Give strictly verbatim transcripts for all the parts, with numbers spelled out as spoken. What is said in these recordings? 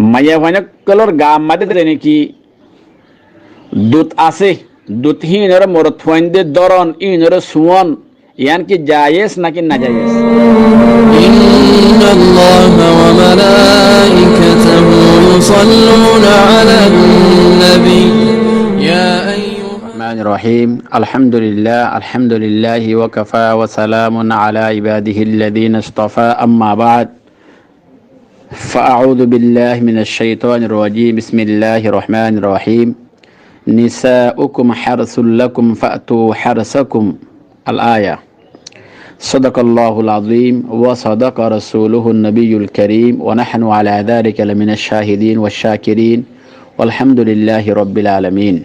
Maiyafuain ókkolór gaar maze de niki dud asé, dud híinoré morotfuainde dóron, híinoré suón, yián ki jayes náki najayes? إن الله وملائكته يصلون على النبي. يا أيها الرحمن الرحيم. الحمد لله، الحمد لله وكفى وسلام على عباده الذين اصطفى، أما بعد. فأعوذ بالله من الشيطان الرجيم. بسم الله الرحمن الرحيم. نساؤكم حرث لكم فأتوا حرثكم. الآية. صدق الله العظيم وصدق رسوله النبي الكريم ونحن على ذلك لمن الشاهدين والشاكرين والحمد لله رب العالمين.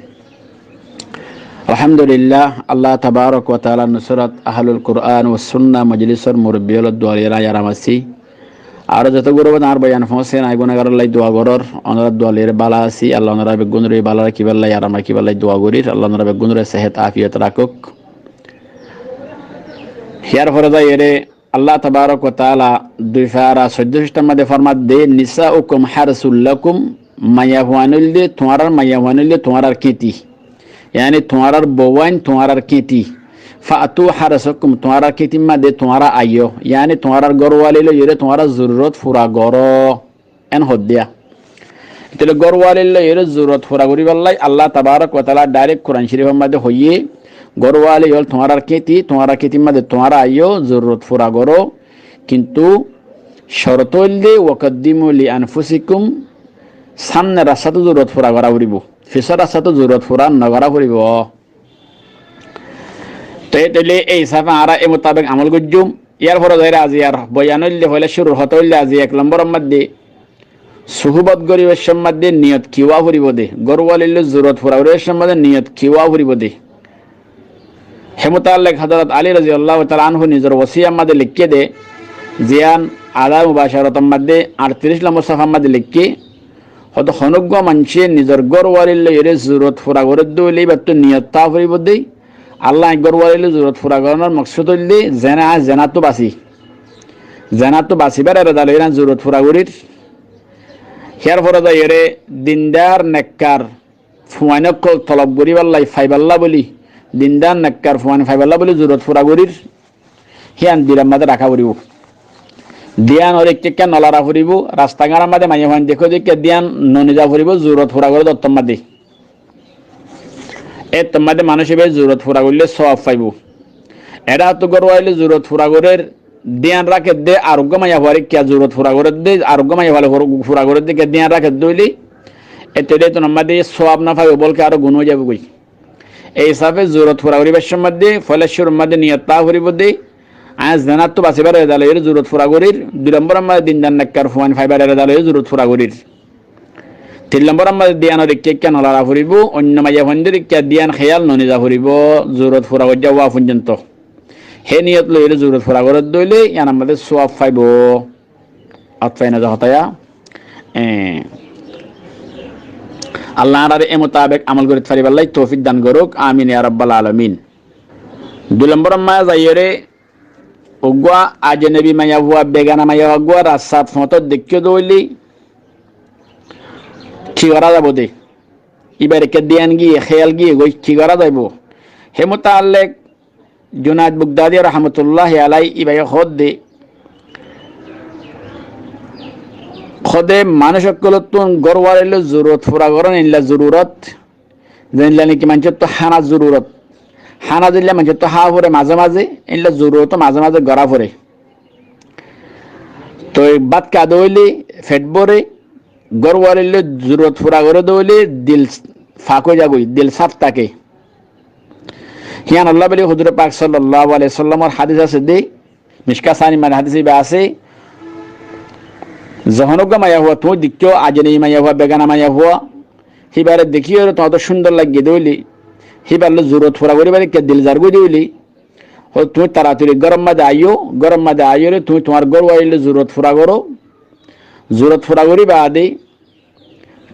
Alhamdulillah, Allah tabarak wa taala nusrat Ahlul Quran wa Sunnah majlisor murubbi ókkolor dua loi yar aram así. Ar zoto gurubot añár boyan foóñse, añí gunagaror lai dua gorór, onorár dua loi bála así, Allah onorá beggúnore bála rakíballa, aram rakíballa dua gorír, Allah onorá beggúnore sehet afiyot rakók. Híyar fore zaiyóre Allah tabarak wa taala dui fara soiddó cístar maze format de, "Nisaukum harsul lakum", maiyafuain óilde tuáñrar, maiyafuain óilde tuáñrar kéti. Yáni tuáñrar bouain tuáñrar kéti. "Fa'tu harsakum", tuáñrar kétir maze tuáñra aiyó. Yáni tuáñrar górwali loiyóre tuáñrar zorurot fura goró. En hoddé. Tóile górwali loiyóre zorurot fura goríballai Allah tabarak wa taala dairek Kuran Córifor maze hoiyé, górwali ókkol tuáñrar kéti, tuáñrar kétir maze tuáñra aiyó, zorurot fura goró. Kintu corot óilde, "Wa qaddimu li anfusikum", samner rastáttu zorurot fura gorá foribó, fisór rastáttu zorurot fura nogorá foribó. Te tóile ei hísafe añára e mutabek amol goijjum. Yar fore zaiyóre aijjar boyan óilde, foila cúrur hotá óilde aijja ek lombor maze suhubot goríbar somot de niyot ki ówa foribó de, górwali loi zorurot fura goríbar somot de niyot ki ówa foribó de. Hé mutallek Hozorot Ali roziyallahu taala anhu nizor wosiyar maze leikké de, ziyán Adab Mubacarator maze añctiric lombor sofar maze leikké, hoóde honó uggwá maincé nizor górwali loiyóre zorurot fura gorédde óile íbattu niyot táa foribó de, Allah, añí górwali loi zorurot fura gorónor moksód óilde zené añí zenáttu basi. Zenáttu basibar erada loiyóre añí zorurot fura gorír. Híyar fore zaiyóre dindar nekkar fuain ókkol tolob goríballai faibálla bóli, dindar nekkar fuain faibálla bóli zorurot fura gorír. Híyan dilor maze raká foribó. Diyanor ekká ekká nolara foribó, rasta gáñr maze maiyafuain dekó dekká diyan noniza foribó, zorurot fura gorédde ottór maze. Ettór maze manúic íba zorurot fura goillé sóab faibó. Eçé tóu górwali loi zorurot fura gorér, diyan rakédde, ar uggwá maiyafuar ekká zorurot fura gorédde, ar uggwá maiyafuar fura gorédde ekká diyan rakédde óile, ettóile ettór maze sóab no faibó, bolke aró guná ói zaibói. Ei hísafe zorurot fura goríbar somot de, foila cúrur maze niyot táa foribó de, añí zenáttu basibar erada loiyóre zorurot fura gorír, dui lombor maze dindar nekkar fuain faibar erada loiyóre zorurot fura gorír. Tin lombor maze diyanor ekká ekká nolara foribó, oinno maiyafuaindor ekká diyan héyal noniza foribó, zorurot fura goijjá ówa foijjonto. Hé niyot loiyóre zorurot fura gorédde óile, yíanor maze sóab faibó. Ot faiyó né hotá ya? E, Allah añáráre e mutabek amol gorit faribálla toufik dan gorouk. Amin ya rabbal alamin. Dui lombor maze zaiyóre, uggwá ajnebi maiyafua, begana maiyafua uggwá rastat foñtot deikkó de óile ki gorá zaibo de? Íbar ekká diyan giyé, héyal giyé goi, ki gorá zaibo? Hé mutallek Junaid Bugdadi rahmatulláhi alaihi íbaye hoódde, hoóde manúic ókkolóttun górwali loi zorurot fura gorón eilla zorurot, zeilla niki maincóttu hána zorurot. Hána zeilla maincóttu háa foré mazé mazé, eilla zorurot ó mazé mazé gorá foré. Toi bát háa de óile fet bóre, górwali loi zorurot fura goré de óile dil fak ói zagói, dil sáf táke. Híyanolla bóli huzure pak sallallahu alaihi wasallamor hádis asé de, Mická Sanir maze hádis íba asé, ze honó uggwá maiyafua tuñí deikkó, ajnebi maiyafua, begana maiyafua, híbare dekíyore tuáñttu cúndor laiggé de óile, híbar loi zorurot fura goríbar ekká dil zargói de óile, hó tuñí taratari góror maze aiyó, góror maze aiyóre tuñí tuáñr górwali loi zorurot fura goró, zorurot fura gorí baade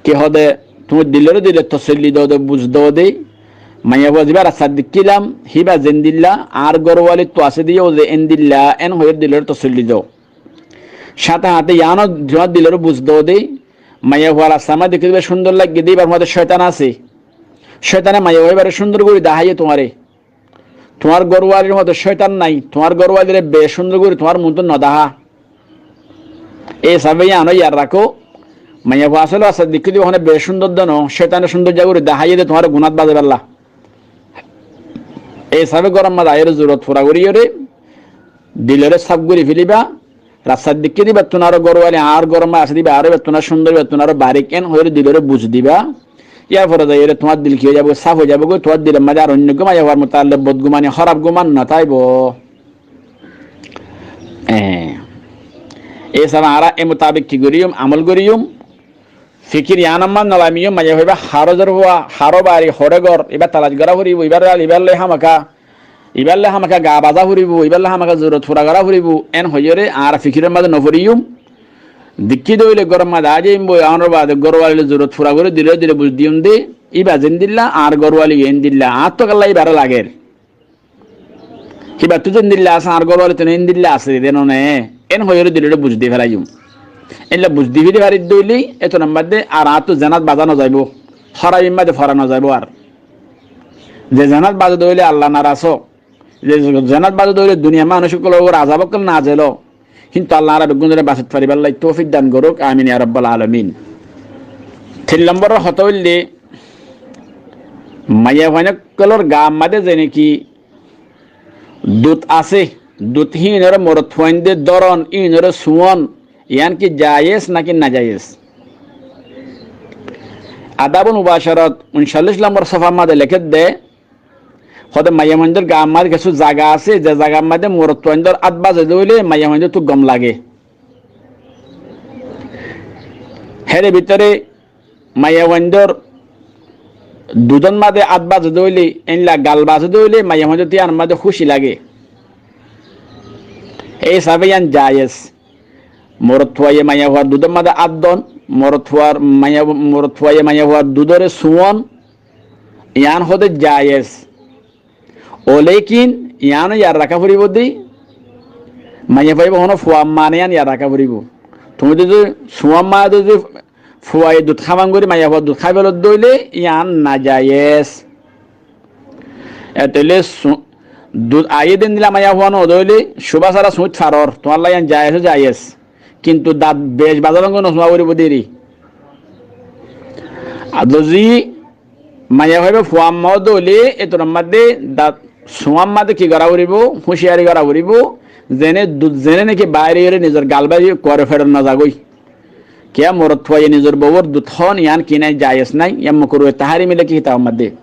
ki hoóde, tuñí diloré dile tosolli do de, buz do de, maiyafua zibá rastat deikkílam, híba zendilla, añár górwalittu asé de yó ze endilla, en hoiyóre diloré tosolli do. Sáñte sáñte yíano tuáñr diloré buz do de, Maiyafuar asé, añáre dekí diba cúndor lage de, íbar mazé cóitan asé. Cóitane maiyafua íbare cúndor gorí deháiye tuáñre. Tuáñr górwalir mazé cóitan nái, tuáñr górwalire be cúndor gorí tuáñr muúntu no deháa. Ei hísafe yían ó yad rakó, maiyafua asóle asé dekí diba hone be cúndor de no, cóitane cúndor gorí deháiye de tuáñre gunát bazaibálla. Ei hísafe góror mazé aiyóre zorurot fura goríyore, dilore sáf gorí felaiba, Rasta dekí diba tuáñr górwali, añár góror mazé asé diba, aró íba tuáñr cúndor, íba tuáñr barik, en hoiyóre dilore buz diba. Yar fore zaiyóre tuáñr dil ki ói zaibo, sáf ói zaibo goi, tuáñr dilor mazé ar oinno uggwá maiyafuar mutaallik bodgumani, hóraf guman no táibo. E, ei hísafe añára e mutabek ki goríyum, amol goríyum. Fikir yíanor mazé no lamiyum, maiyafua íba haró zor fua, haró bari, horé gór, íba talac gorá foribó, íbar loi, íbar loi hámaka, íbar loi hámaka gaa bazá foribó, íbar loi hámaka zorurot fura gorá foribó, en hoiyóre añára fikiror mazé no foriyum. Dekí de óile góror mazé aijjum boi, añár bade górwalire zorurot fura gorí dile dile buz diyum de, íba zendilla, añár górwali endilla, añáttu kiyólla íbare lager. Híbattu zendilla asé, añár górwalittú endilla asé de no né, en hoiyóre dilore buz di felaiyum. Endilla buz di feli fari de óile, etunor mazé ar añáttu zenat bazá no zaibo, hórafir mazé fora no zaibo ar. Ze zenat bazé de óile Allah naras ó, ze zenat bazé de óile duniyar manúic ókkolor uore azab ókkol nazel ó, kintu Allah añára beggúnore basat faribálla toufik dan gorouk, amin ya rabbal alamin. Tin lombor hotá óilde, maiyafuain ókkolor gaar mazé ze niki dud asé, dud híinore morotfuainde dóron, híinore suón, yían ki jayes náki najayes? Adabul Mubacarat uncallic lombor sófar mazé leké de, hóde maiyafuaindor gaar mazé kessú zaga asé, ze zagar mazé morotfuaindor át bazé de óile maiyafuaindottu gom lage. Hér bútore maiyafuaindor dudor mazé át bazé de óile, endilla gal bazé de óile, maiyafuaindottu yíanor mazé kúci lage. Ei hísafe yían jayes. Morotfuaye maiyafuar dudor mazé át don, morotfuar maiya-, morotfuaye maiyafuar dudore suón, yían hóde jayes. Olekin yían ó yad raká foribó de, maiyafua íba honó fua ammá né yían yad raká foribó. Tuñí zodi suón ammá zodi fuaye dud háfan gorí maiyafuar dud hái felo de óile yían najayes. Etolla su-, dud aiyé de endilla maiyafua no de óile, cúba sára suñít faror, tuáñlla yían jayes ó jayes. Kintu dat bec bazá fán gorí no suá foribó deri. Ar zodi maiyafua íba fua ammá ó de óile, etunor mazé dat suá ammá de ki gorá foribó, húciyari gorá foribó, zene dud zene niki bair óiyore nizor gal bái kuare ferot no zagói. Kiyá morotfuaye nizor bouwor dud hón, yían ki nái, jayes nái, yían mokruhe taharimi leké kitabor mazé.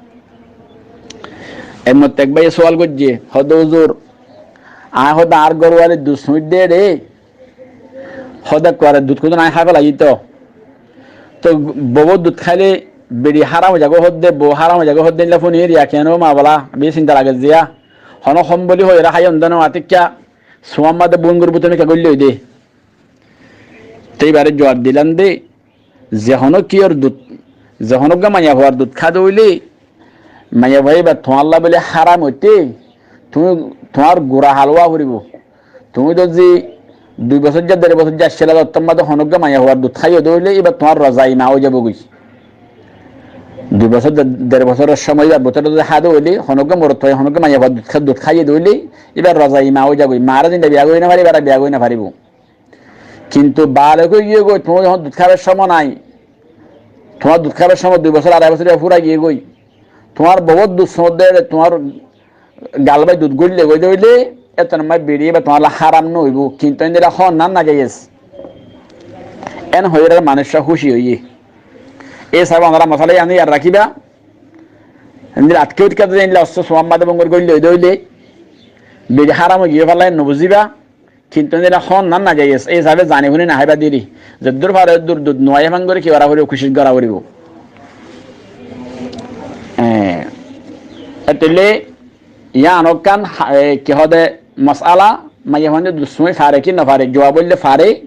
Er mottá ek báiye sual goijjé, hóde huzur, añí hóde añár górwalir dud suñít de re, hóde kuare dud kudún añí hái felaiyí to. To bouwor dud háile beçi háram ói zagói hóde, bou háram ói zagói hóde, endilla fúni eri, yá kiyá no mabala, beci sinta lage ziya. Honó hom buli hoiyóre háiyum de no, atikká suá ammá de bungor bútore mikká goille ói de. Te íbare juab dilam de, ze honó kiyór dud, ze honó uggwá maiyafuar dud há de óile, maiyafua íba tuáñlla bóle háram óite, tuñí, tuáñr gura hál ówa foribó. Tuñí zodi dui bosóijja, der bosóijja accíla, ottór mazé honó uggwá maiyafuar dud háiyo de óile, íba tuáñr rozai ma ói zaibói. Dui bosór, der, der bosóror cómoi íbar bútore zodi há de óile, honó uggwá morotfuaye honó uggwá maiyafuar dud há, dud háiyo de óile, íbar rozai ma ói zaibói. Mare zendilla biya gorí no fare, íbare biya gorí no faribó. Kintu balek ói giyé goi, tuáñr zehón dud háibar cómoi nái, tuáñr dud háibar cómoi dui bosór, arai bosór íba fúrai giyé goi, tuáñr bouwor dud suñódde, tuáñr gal bái dud goille goi de óile, etunor mazé beçi íba tuáñlla háram no óibo, kintu endilla hón na najayes. En hoiyóre manúiccúa kúci óiye. Ei hísafe onora mosala yían yad rakíba. Endilla atke utkade endilla ossó suá ammá de bungor goille ói de óile, beçi háram ói giyé falla en no buzíba. Kintu endilla hón na najayes, ei hísafe zani fúni no háiba deri. Zeddúr faro eddúr dud no aiyé fán gorí ki gorá foribó, kucíc gorá foribó. E, etolla yían ekkán, e, ki hóde mosala, maiyafuainde dud suñí fare ki no fare, juab óilde fare,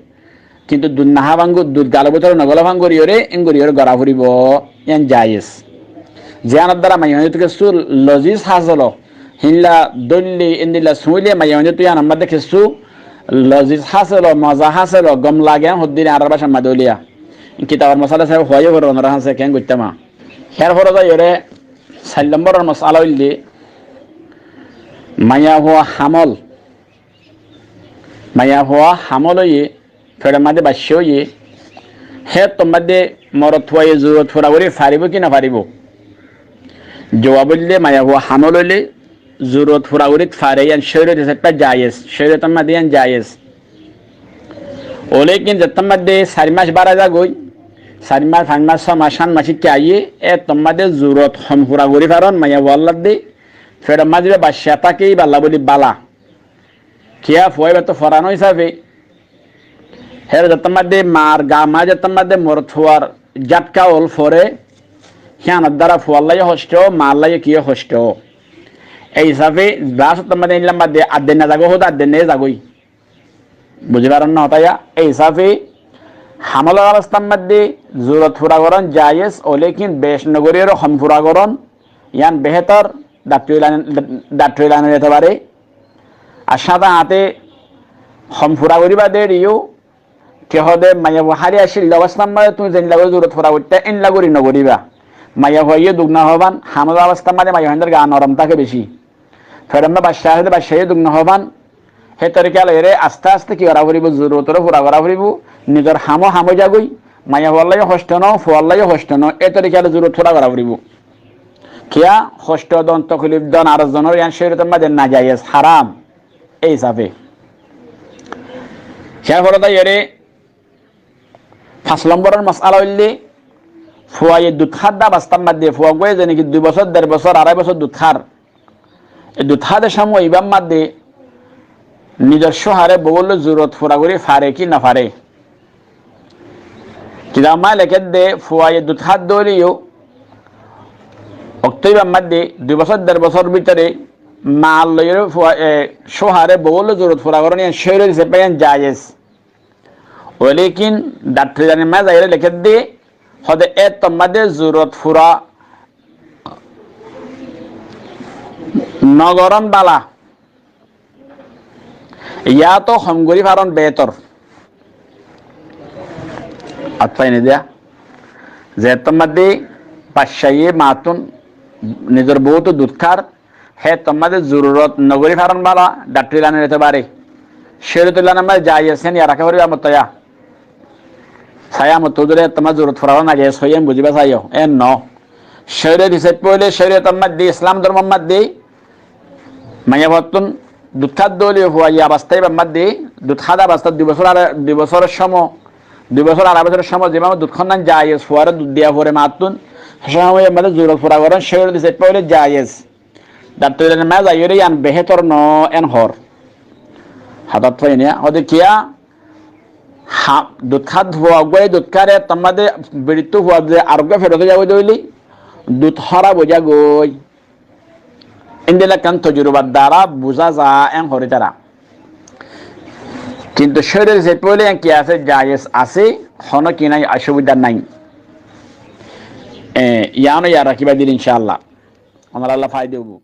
kintu dud no há fán go-, dud galor bútore no gole fán goríyore, en goríyore gorá foribó, yían jayes. Ziyánor duara maiyafuaindottu kessú loziz hásil ó, híndilla dóille, endilla suñíle maiyafuaindottu yíanor mazé kessú loziz hásil ó, moza hásil ó, gom lage, en hoddíre añárar bácar mazé dóilla. Kitabor mosala sai hoói foribó, onorá hañsé keén goittám. Hér fore zaiyóre sair lombor mosala óilde, maiyafua hamol. Maiyafua hamol óiye, feçor maze bacca óiye, héttor maze morotfuaye zururot fura gorí faribó ki nofaribó? Juab óilde, maiyafua hamol óile zururot fura gorí fare, yián córiyot hísafe jayes, córiyotor maze yián jayes. Olekin zettór maze sair mac bárai zagói, sair mac, fañs mac, só mac, háñt mac ikká aiyé, héttor maze zururot hom fura gorí faron maiyafuallá de, feçor maze íba bacca táke íballa bóli bála. Kiyá, fua íbattú forano hísafe. Hér zettór maze maar gaa maze zettór maze morotfuar játka ól fore, híyanor duara fuallá yó hoctó, maallá yó kiyó hoctó. Ei hísafe baás ottór maze éilla maze adde no zagói, hóde adde no zagói. Buzí faron né hotá yá? Ei hísafe hamolor abostár maze zururot fura goron jayes, olekin bec nogorí aró hom fura goron, yián behétor, dhaktori lain-, dhaktori lainor etebare. Ar sáñte sáñte hom fura goríba de eriyó, ke hóde maiyafua hári accíl de abostár maze tuñí zeilla gorí zururot fura goittá, éilla gorí nogoríba. Maiyafuaye duk no fán, hamolor abostár maze maiyafuaindor gaa norom táke beci. Feçor maze bacca asé de baccaye duk no fán, hé torika loiyóre aste aste ki gorá foribó, zururotoré fura gorá foribó, nizor hamó ham ói zagói, maiyafuallá yó hoctó no, fuallá yó hoctó no, hé torika loi zururot fura gorá foribó. Kiyá, hoctó don, toklif don ar zonor, yián córiyotor maze najayes, haram. Ei hísafe. Hér fore zaiyóre fañs lomboror mosala óilde, fuaye dud há de abostár maze, fuaggúa zene ki dui bosór, der bosór, arai bosór dud hár. E dud há de cómot íbar maze nizor cóhare boullá zururot fura gorí fare ki nofare? Kitabor maze lekédde, fuaye dud há de óileyó, októ íbar maze dui bosór, der bosór bútore maar loiyóre fua-, e, cóhare boullá zururot fura goron yián córiyot hísafe yián jayes. Olekin dhaktori lainor maze zaiyóre lekédde, hóde héttor maze zururot fura nogoron bála. Yáto hom gorí faron behétor. Añtfai né diya? Zettór maze baccaye maattún nizor bouttú dud hár, héttor maze zururot nogorí faron bála, dhaktori lainor etebare. Córiyotor lainor maze jayes, yián yad raká foribó amottú yá. Sai amottú zodi héttor maze zururot fura goron najayes hoiyé, buzíba saiyó, en no. Córiyot hísafe óile, córiyotor maze, Islam dórmor maze, maiyafuattún dud há de óile fuaye abostá íbar maze, dud há de abostá dui bosór ar, dui bosóror cómot, dui bosór arai bosóror cómot, zibá maze dud hán nan jayes, fuaré dud diya fore maattún, hé cómot íbar maze zururot fura goron córiyot hísafe óile jayes. Dhaktori lainor maze zaiyóre yián behétor no en hoór. Hotá añtfai né? Hóde kiyá, ha, dud há de fuaggúa dud hár, héttor maze beçittú fua de areggúa feçot zagói de óile dud háraf ói zagói. Endilla ekkán tojurubar duara buzá za en hoór tará. Kintu córiyot hísafe óile yián ki asé? Jayes asé, honó ki nái, osubida nái. E, yiáno yad rakíba dil incáallah. Onorálla faida óibo.